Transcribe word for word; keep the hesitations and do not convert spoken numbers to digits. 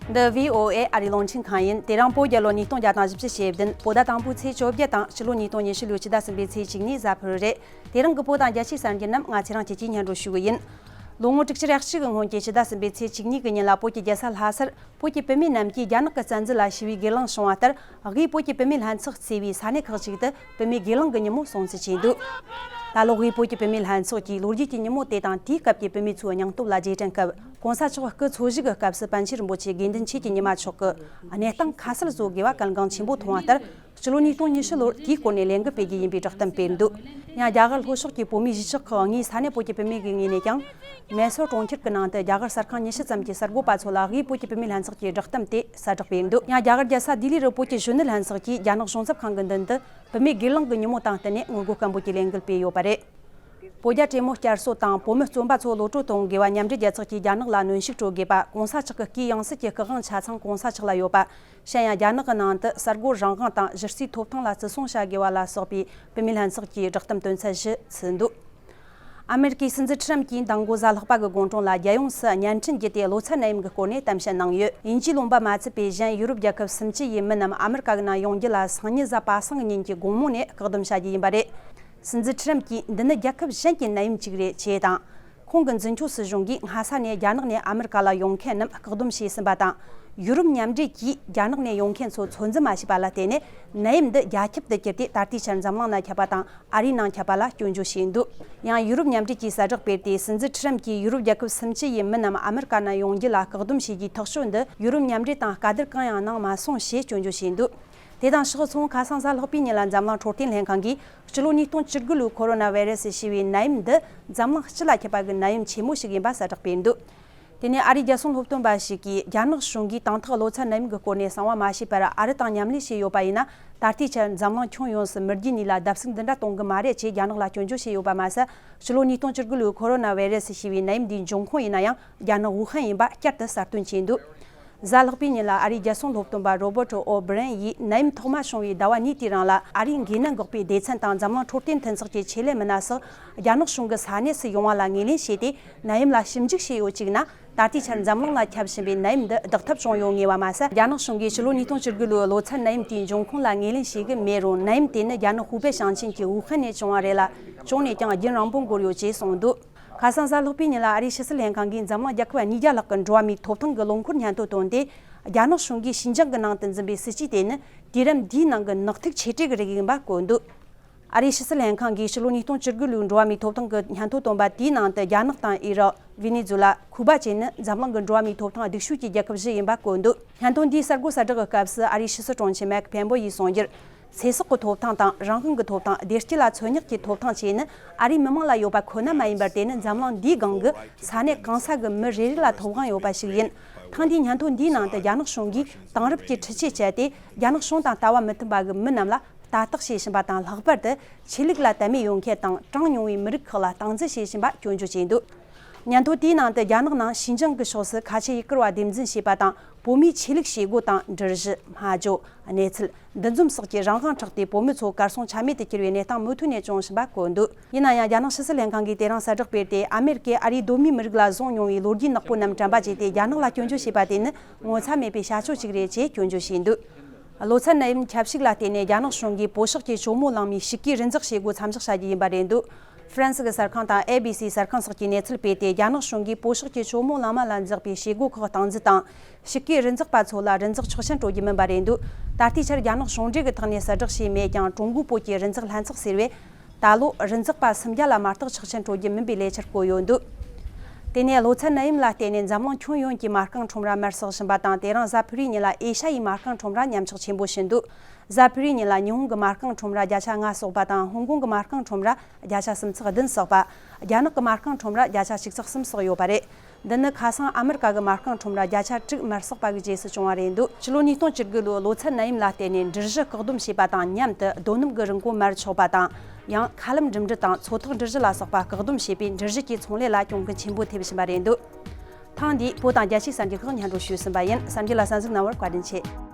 འདི་བྷི་ཨོ་ཨེ་ཨ་རིའི་རླུང་འཕྲིན་ཁང་ཡིན། དེ་རིང་བོད་རྒྱལ་ལོ་ཉིས་སྟོང་བརྒྱ་དང་བཞི་བཅུ་ཞེ་བདུན། བོད་ཟླ་དང་པོའི་ཚེས་བཅོ་བརྒྱད་དང་ཕྱི་ལོ་ཉིས་སྟོང་ཉི་ཤུ་ལོའི་ཕྱི་ཟླ་གསུམ་པའི་ཚེས་གཅིག་ཉིན་གཟའ་ཕུར་བུ་རེད། དེ་རིང་གི་བོད་དང་རྒྱལ་སྤྱིའི་གསར་འགྱུར་རྣམས་ང་ཚེ་རིང་བཅས་ཀྱིས་སྙན་སྒྲོན་ཞུ་གི་ཡིན། ལོ་ངོ་དྲུག་ཅུ་རེ་གཅིག་གི་སྔོན་གྱི་ཕྱི་ཟླ་གསུམ་པའི་ཚེས་བཅུ་གཉིས་ཀྱི་ཉིན་ལ་བོད་ཀྱི་རྒྱལ་ས་ལྷ་སར་བོད་ཀྱི་བུད་མེད་རྣམས་ཀྱིས་རྒྱ་ནག་གི་བཙན་འཛུལ་ལ་ཞི་བའི་སྒེར་ལངས་བྱུང་བ་ལྟར། དབུས་བོད་ཀྱི་བུད་མེད་ལྷན་ཚོགས་གཙོས་པའི་ས་གནས་ཁག་ཅིག་ཏུ་བུད་མེད་སྒེར་ལངས་ཀྱི་ཉིན་མོ་སྲུང་བརྩི་བྱས་འདུག་ད་ལོ་དབུས་བོད་ཀྱི་བུད་མེད་ལྷན་ཚོགས་ཀྱིས་ལོ་རྒྱུས་ཀྱི་ཉིན་མོ་དེ་དང་དེའི་སྐབས་ཀྱི་བུད་མེད་ཚོའི་སྙིང་སྟོབས་ལ་རྗེས་དྲན་སྐབས། གོང་ས་མཆོག་སྐུ་འཚོ་བཞུགས་ཀྱི་སྐབས་སུ་པཎ་ཆེན་རིན་པོ་ཆེ་དགེ་འདུན་ཆོས་ཀྱི་ཉི་མ་མཆོག་གི་གནས་སྟངས་ཁ་གསལ་བཟོ་དགོས་པ་གལ་འགངས་ཆེན་པོ་མཐོང་བ་ལྟར། ཕྱི་ལོ་ཉིས་སྟོང་ཉི་ཤུ་ལོར་དེའི་སྐོར་ནས་ལས་འགུལ་སྤེལ་རྒྱུ་ཡིན་པའི་བསྒྲགས་གཏམ་སྤེལ་འདུག་ཡང་རྒྱ་གར་ལྷོ་ཕྱོགས་ཀྱི་བོད་མིའི་གཞིས་ཆགས་ཁག་ལྔའི་ས་གནས་བོད་ཀྱི་བུད་མེད་ཀྱི་ངོས་ནས་ཀྱང་། མེ་སོར་གྲོང་ཁྱེར་གྱི་ནང་དུ་རྒྱ་གར་གསར་ཁང་ཉི་ཤུ་ཙམ་གྱི་གསར་འགོད་པ་ཚོ་ལ་དབུས་བོད་ཀྱི་བུད་མེད་ལྷན་ཚོགས་ཀྱི་བསྒྲགས་གཏམ་དེ་གསལ་བསྒྲགས་སྤེལ་འདུག་ཡང་རྒྱ་གར་རྒྱལ་ས་ལྡི་ལི་རུ་བོད་ཀྱི་གཞོན་ནུ་ལྷན་ཚོགས་ཀྱིས་རྒྱ་ནག་གཞུང་ཚབ་ཁང་གི་མདུན་དུ་བུད་མེད་སྒེར་ལངས་ཀྱི་ཉིན་མོ་དང་བསྟུན་ནས་ངོ་རྒོལ་སྐད་འབོད་ཀྱི་ལས་འགུལ་སྤེལ་ཡོད་པ་རེད། བོད་རྒྱ་གྲོས་མོལ་བསྐྱར་གསོ་དང་བོད་མི་བཙོན་པ་ཚོ་གློད་གྲོལ་གཏོང་དགོས་པ། མཉམ་འབྲེལ་རྒྱལ་ཚོགས་ཀྱིས་རྒྱ་ནག་ལ་གནོན་ཤུགས་སྤྲོད་དགོས་པ། གོང་ས་མཆོག་གི་སྐུའི་ཡང་སྲིད་ཀྱི་སྐུ་དབང་ཆ་ཚང་གོང་ས་མཆོག་ལ་ཡོད་པ། གཞན་ཡང་རྒྱ་ནག་གི་ནང་དུ་གསར་འགོད་རང་དབང་དང་གཞི་རྩའི་ཐོབ་ཐང་ལ་བརྩི་སྲུང་བྱ་དགོས་པ་ལ་སོགས་པའི་བུད་མེད་ལྷན་ཚོགས་ཀྱི་བསྒྲགས་གཏམ་དོན་ཚན་བཞི་ཚུད་འདུག་ཨ་མེ་རི་ཀའི་སྲིད་འཛིན་ཁྲི་རམ་གྱིས་མདང་དགོང་གཟའ་ལྷག་པ་གི་དགོང་དྲོ་ལ་རྒྱལ་ཡོངས་སུ་བརྙན་འཕྲིན་བརྒྱུད་དེ་ལོ་ཚད་ནད་ཡམས་ཀྱི་སྐོར་ནས་གཏམ་བཤད་གནང་ཡོད། དབྱིན་ཇིའི་ལུང་པ་མ་ཚུད་པའི་གཞན་ཡུ་རོབ་རྒྱལ་ཁབ་སུམ་ཅུ་ཡི་མི་རྣམས་ཨ་མེ་རི་ཀ་གི་ནང་ཡོང་རྒྱུ་ལ་སང་ཉིན་གཟའ་པ་སངས་ཀྱི་ཉིན་གྱི་དགོང་མོ་ནས་བཀག་སྡོམ་བྱ་རྒྱུ་ཡིན་པ་རེད། སྲིད་འཛིན་ཁྲི་རམ་གྱིས་འདི་ནི་རྒྱལ་ཁབ་གཞན་གྱི་ནད་ཡམས་གཅིག་རེད་ཅེས་དང་། ཁོང་གི་འཛིན་སྐྱོང་སྲིད་གཞུང་གིས་སྔ་ས་ནས་རྒྱ་ནག་ནས་ཨ་མེ་རི་ཀ་ལ་ཡོང་མཁན་རྣམས་བཀག་སྡོམ་བྱས་ཟིན་པ་དང་། ཡུ་རོབ་མཉམ་འབྲེལ་གྱིས་རྒྱ་ནག་ནས་ཡོང་མཁན་ཚོ་ཚོད་འཛིན་མ་བྱས་པ་ལ་བརྟེན་ནས། ནད་ཡམས་འདི་རྒྱ་ཁྱབ་ཏུ་གྱུར་ཏེ། ད་ལྟའི་ཆར་འཛམ་གླིང་ན་ཁྱབ་པ་དང་ཨ་རིའི་ནང་ཁྱབ་པ་ལ་སྐྱོན་བརྗོད་བྱས་འདུག་ཡང་ཡུ་རོབ་མཉམ་འབྲེལ་གྱིས་གསལ་བསྒྲགས་སྤེལ་ཏེ། སྲིད་འཛིན་ཁྲི་རམ་གྱིས་ཡུ་རོབ་རྒྱལ་ཁབ་སུམ་ཅུ་ཡི་མི་རྣམས་ཨ་མེ་རི་ཀ་ནང་ཡོང་རྒྱུ་ལ་བཀག་སྡོམ་བྱེད་རྒྱུའི་ཐག་གཅོད་འདི་ཡུ་རོབ་མཉམ་འབྲེལ་དང་བཀའ་བསྡུར་གང་ཡང་གནང་མ་སོང་ཞེས་སྐྱོན་བརྗོད་བྱས་འདུག་དེ་དང་ཕྱོགས་མཚུངས། ཁ་སང་གཟའ་ལྷག་པའི་ཉིན་ལ་འཛམ་གླིང་འཕྲོད་བསྟེན་ལྷན་ཁང་གིས། སྤྱི་ལོ་ཉིས་སྟོང་བཅུ་དགུ་ལོའི་ཁོ་རོ་ན་བྷའི་རེ་སི་ཞེས་པའི་ནད་ཡམས་འདི་འཛམ་གླིང་སྤྱི་ལ་ཁྱབ་པ་གི་ནད་ཡམས་ཆེན་མོ་ཞིག་ཡིན་པ་གསལ་བསྒྲགས་སྤེལ་འདུག་དེ་ནས་ཨ་རིའི་རྒྱལ་སྲུང་སློབ་སྟོན་པ་ཞིག་གིས། རྒྱ་ནག་གཞུང་གིས་དང་ཐོག་གློ་ཚད་ནད་ཡམས་ཀྱི་སྐོར་ནས་གསང་བ་མ་བྱས་པར་ཨ་རི་དང་མཉམ་ལས་བྱས་ཡོད་པ་ཡིན་ན། ད་ལྟའི་ཆར་འཛམ་གླིང་ཁྱོན་ཡོངས་སུ་མི་རྒྱུ་གཉིས་ལ་བརྡབ་གསིག་འདི་འདྲ་གཏོང་གི་མ་རེད་ཅེས་རྒྱ་ནག་ལ་སྐྱོན་བརྗོད་བྱས་ཡོད་པ་མ་ཟད། ཕྱི་ལོ་ཉིས་སྟོང་བཅུ་དགུ་ལོའི་ཁོ་རོ་ན་བྷའི་རེ་སི་ཞེས་པའི་ནད་ཡམས་འདིའི་འབྱུང་ཁུངས་ཡིན་ན་ཡང་། རྒྱ་ནག་ཝུ་ཧན་ཡིན་པ་བསྐྱར་དུ་གསལ་སྟོན་བྱས་འདུག་གཟའ་ལྷག་པའི་ཉིན་ལ་ཨ་རིའི་རྒྱལ་སྲུང་སློབ་སྟོན་པ་རོ་བར་ཊོ་ཨོ་བྷི་རན་ཡིས། ནད་ཡམས་ཐོག་མ་བྱུང་བའི་ཟླ་བ་གཉིས་དེའི་རིང་ལ་ཨ་རིའི་འགོས་ནད་འགོག་པའི་སྡེ་ཚན་དང་འཛམ་གླིང་འཕྲོད་བསྟེན་མཐུན་ཚོགས་ཀྱི་ཆེད་ལས་མི་སྣ་སོགས་རྒྱ་ནག་གཞུང་གི་ས་གནས་སུ་ཡོང་བ་ལ་ངོས་ལེན་བྱས་ཏེ། ནད་ཡམས་ལ་ཞིབ་འཇུག་བྱས་ཡོད་ཅིག་ན། ད་ལྟའི་ཆར་འཛམ་གླིང་ལ་ཁྱབ་བཞིན་པའི་ནད་ཡམས་འདི་བདག་ཐབས་བྱུང་ཡོད་ངེས་པ་མ་ཟད། རྒྱ་ནག་གཞུང་གིས་ཕྱི་ལོ་ཉིས་སྟོང་བཅུ་དགུ་ལོའི་གློ་ཚད་ནད་ཡམས་དེའི་འབྱུང་ཁུངས་ལ་ངོས་ལེན་བྱེད་ཀྱི་མེད་རུང་། ནད་ཡམས་དེ་ནི་རྒྱ་ནག་ཧུའུ་པེ་ཞིང་ཆེན་གྱི་ཝུ་ཧན་ནས་བྱུང་བ་རེད་ལ། བྱུང་ནས་ཀྱང་རྒྱུན་རིང་པོ་འགོར་ཡོད་ཅེས་གསུངས་འདུག་ཁ་སང་གཟའ་ལྷག་པའི་ཉིན་ལ་ཨ་རིའི་ཕྱི་སྲིད་ལྷན་ཁང་གིས་འཛམ་གླིང་རྒྱལ་ཁབ་ཉིས་བརྒྱ་ལྷག་གི་འགྲོ་བ་མིའི་ཐོབ་ཐང་གི་ལོ་འཁོར་སྙན་ཐོ་བཏོན་ཏེ། རྒྱ་ནག་གཞུང་གིས་ཞི་འཇིང་གི་ནང་དུ་འཛིན་པའི་སྲིད་ཇུས་དེ་ནི་དུས་རབས་འདིའི་ནང་གི་ནག་ཐིག་ཆེ་གྲས་ཀྱི་རིགས་ཡིན་པ་བཀོད་འདུག་ཨ་རིའི་ཕྱི་སྲིད་ལྷན་ཁང་གིས་ཕྱི་ལོ་ཉིས་སྟོང་བཅུ་དགུ་ལོའི་འགྲོ་བ་མིའི་ཐོབ་ཐང་གི་སྙན་ཐོ་བཏོན་པ་དེའི་ནང་དུ། རྒྱ་ནག་དང་ཨི་རག་ཝེ་ནེ་ཛུ་ལ། ཁུ་པ་བཅས་ནི་འཛམ་གླིང་གི་འགྲོ་བ་མིའི་ཐོབ་ཐང་སྡུག་ཤོས་ཀྱི་རྒྱལ་ཁབ་བཞི་ཡིན་པ་བཀོད་འདུག་སྙན་ཐོ་འདིའི་གསར་འགོད་གསལ་བསྒྲགས་ཀྱི་སྐབས་སུ། ཨ་རིའི་ཕྱི་སྲིད་དྲུང་ཆེ་མེག་པེམ་པོ་ཡིས་གསུངས་རྒྱུར། ཚེ་སྲོག་གི་ཐོབ་ཐང་དང་། རང་དབང་གི་ཐོབ་ཐང་། བདེ་སྐྱིད་ལ་འཚོལ་སྙེག་གི་ཐོབ་ཐང་བཅས་ནི་ཨ་རིའི་མི་དམངས་ལ་ཡོད་པ་ཁོ་ན་མ་ཡིན་པར། དེ་ནི་འཛམ་གླིང་འདིའི་སྒང་གི་ས་གནས་གང་ས་གི་མི་རེ་རེ་ལ་ཐོབ་དབང་ཡོད་པ་ཞིག་ཡིན། ཐེངས་འདིའི་སྙན་ཐོ་འདིའི་ནང་དུ། རྒྱ་ནག་གཞུང་གིས་དེང་རབས་ཀྱི་འཕྲུལ་ཆས་སྤྱད་དེ། རྒྱ་ནག་གཞུང་དང་ལྟ་བ་མི་མཐུན་པ་གི་མི་རྣམས་ལ་ལྟ་རྟོག་བྱེད་བཞིན་པ་དང་། ལྷག་པར་དུ་ཆོས་ལུགས་ལ་དད་མོས་ཡོད་མཁན་དང་གྲངས་ཉུང་བའི་མི་རིགས་ཁག་ལ་སྟངས་འཛིན་བྱེད་བཞིན་པ་སྐྱོན་བརྗོད་བྱས་འདུག་སྙན་ཐོ་དེའི་ནང་དུ། རྒྱ་ནག་ནང་ཞི་འཇིང་གི་ཕྱོགས་སུ་ཁ་ཆེ་ཡུ་གུར་བ་སྡེབ་འཛིན་བྱས་པ་དང་། བོད་མིའི་ཆོས་ལུགས་བྱེད་སྒོ་དང་། འབྲུ་བཞི། སྨྲ་བརྗོད། གནས་ཚུལ། འདུ་འཛོམས་སོགས་ཀྱི་རང་དབང་དྲག་སྟེ། བོད་མི་ཚོ་གར་སོང་ཆ་མེད་དུ་གྱུར་བའི་གནས་སྟངས་མུ་མཐུད་ནས་བྱུང་བཞིན་པ་བཀོད་འདུག་ཡིན་ན་ཡང་། རྒྱ་ནག་ཕྱི་སྲིད་ལྷན་ཁང་གིས་དེ་རིང་གསལ་བསྒྲགས་སྤེལ་ཏེ། ཨ་མེ་རི་ཀས་ཨ་རིའི་གདོད་མའི་མི་རིགས་ལ་བཟུང་མྱོང་བའི་ལོ་རྒྱུས་ནག་པོ་རྣམས་དྲན་པ་བརྗེས་ཏེ། རྒྱ་ནག་ལ་སྐྱོན་བརྗོད་བྱས་པ་དེ་ནི་ངོ་ཚ་མེད་པའི་བྱ་སྤྱོད་ཅིག་རེད་ཅེས་སྐྱོན་བརྗོད་བྱས་འདུག་གློ་ཚད་ནད་ཡམས་ཁྱབ་ཞུགས་ལ་བརྟེན་ནས། རྒྱ་ནག་གཞུང་གིས་བོད་ཤོག་གི་ཇོ་མོ་གླང་མའི་ཕྱུགས་ཀྱི་རི་འཛེག་བྱེད་སྒོ་མཚམས་འཇོག་བྱ་རྒྱུ་ཡིན་པ་རེད་འདུག་ཧྥ་རན་སི་གི་གསར་ཁང་དང་ཨེ་བི་སི་གསར་ཁང་སོགས་ཀྱིས་གནས་ཚུལ་སྤེལ་ཏེ། རྒྱ་ནག་གཞུང་གིས་བོད་ཤོག་གི་ཇོ་མོ་གླང་མ་ལ་འཛེགས་པའི་བྱེད་སྒོ་ཁག་སྟངས་འཛིན་དང་། ཕྱུགས་ཀྱི་རི་འཛེག་པ་ཚོ་ལ་རི་འཛེག་ཆོག་མཆན་སྤྲོད་རྒྱུ་མིན་པ་རེད་འདུག་ད་ལྟའི་ཆར་རྒྱ་ནག་གཞུང་འབྲེལ་གྱི་ཐོག་ནས་གསལ་བསྒྲགས་བྱས་མེད་ཀྱང་། ཀྲུང་གོའི་བོད་ཀྱི་རི་འཛེག་ལྷན་ཚོགས་ཟེར་བས། ད་ལོ་རི་འཛེག་པ་སུམ་བརྒྱ་ལ་མ་གཏོགས་ཆོག་མཆན་སྤྲོད་རྒྱུ་མིན་པའི་ལས་འཆར་བཀོད་ཡོད་འདུག་དེ་ནས་གློ་ཚད་ནད་ཡམས་ལ་བརྟེན་ནས་འཛམ་གླིང་ཁྱོན་ཡོངས་ཀྱི་མ་རྐང་ཁྲོམ་ར་དམར་གསོད་བཞིན་པ་དང་། དེ་རིང་གཟའ་ཕུར་བུའི་ཉིན་ལ་ཨེ་ཤ་ཡའི་མ་རྐང་ཁྲོམ་ར་ཉམས་ཆག་ཆེན་པོ་ཕྱིན་འདུག་གཟའ་ཕུར་བུའི་ཉིན་ལ་ཉི་ཧོང་གི་མ་རྐང་ཁྲོམ་ར་བརྒྱ་ཆ་ལྔ་གསོག་པ་དང་། ཧོང་ཀོང་གི་མ་རྐང་ཁྲོམ་ར་བརྒྱ་ཆ་གསུམ་ཚེག་བདུན་གསོག་པ། རྒྱ་ནག་གི་མ་རྐང་ཁྲོམ་ར་བརྒྱ་ཆ་གཅིག་ཚེག་གསུམ་གསོག་ཡོད་པ་རེད། འདི་ནི་ཁ་སང་ཨ་མི་རི་ཀ་གི་མ་རྐང་ཁྲོམ་ར་བརྒྱ་ཆ་དྲུག་དམར་གསོག་པ་གི་རྗེས་སུ་བྱུང་བ་རེད་འདུག་ཕྱི་ལོ་ཉིས་སྟོང་བཅུ་དགུ་ལོའི་གློ་ཚད་ནད་ཡམས་ལ་བརྟེན་ནས་འབྲུ་བཞི་བཀག་སྡོམ་བྱས་པ་དང་མཉམ་དུ། རྡོ་སྣུམ་གྱི་རིན་གོང་མར་ཆག་པ་དང་། ཡང་ཁ་ལམ་འགྲིམ་འགྲུལ་དང་མཚོ་ཐོག་འབྲུ་བཞི་ལ་སོགས་པ་བཀག་སྡོམ་བྱས་པས། འབྲུ་བཞི་གི་ཚོང་ལས་ལ་གྱོང་གུན་ཆེན་པོ་ཐེབས་བཞིན་པ་རེད་འདུག་ཐེངས་འདིའི་བོད་དང་རྒྱལ་སྤྱིའི་གསར་འགྱུར་ཁག་སྙན་སྒྲོན་ཞུས་ཟིན་པ་ཡིན། གསར་འགྱུར་ལ་གསན་གཟིགས་གནང་བར་བཀའ་དྲིན་ཆེ།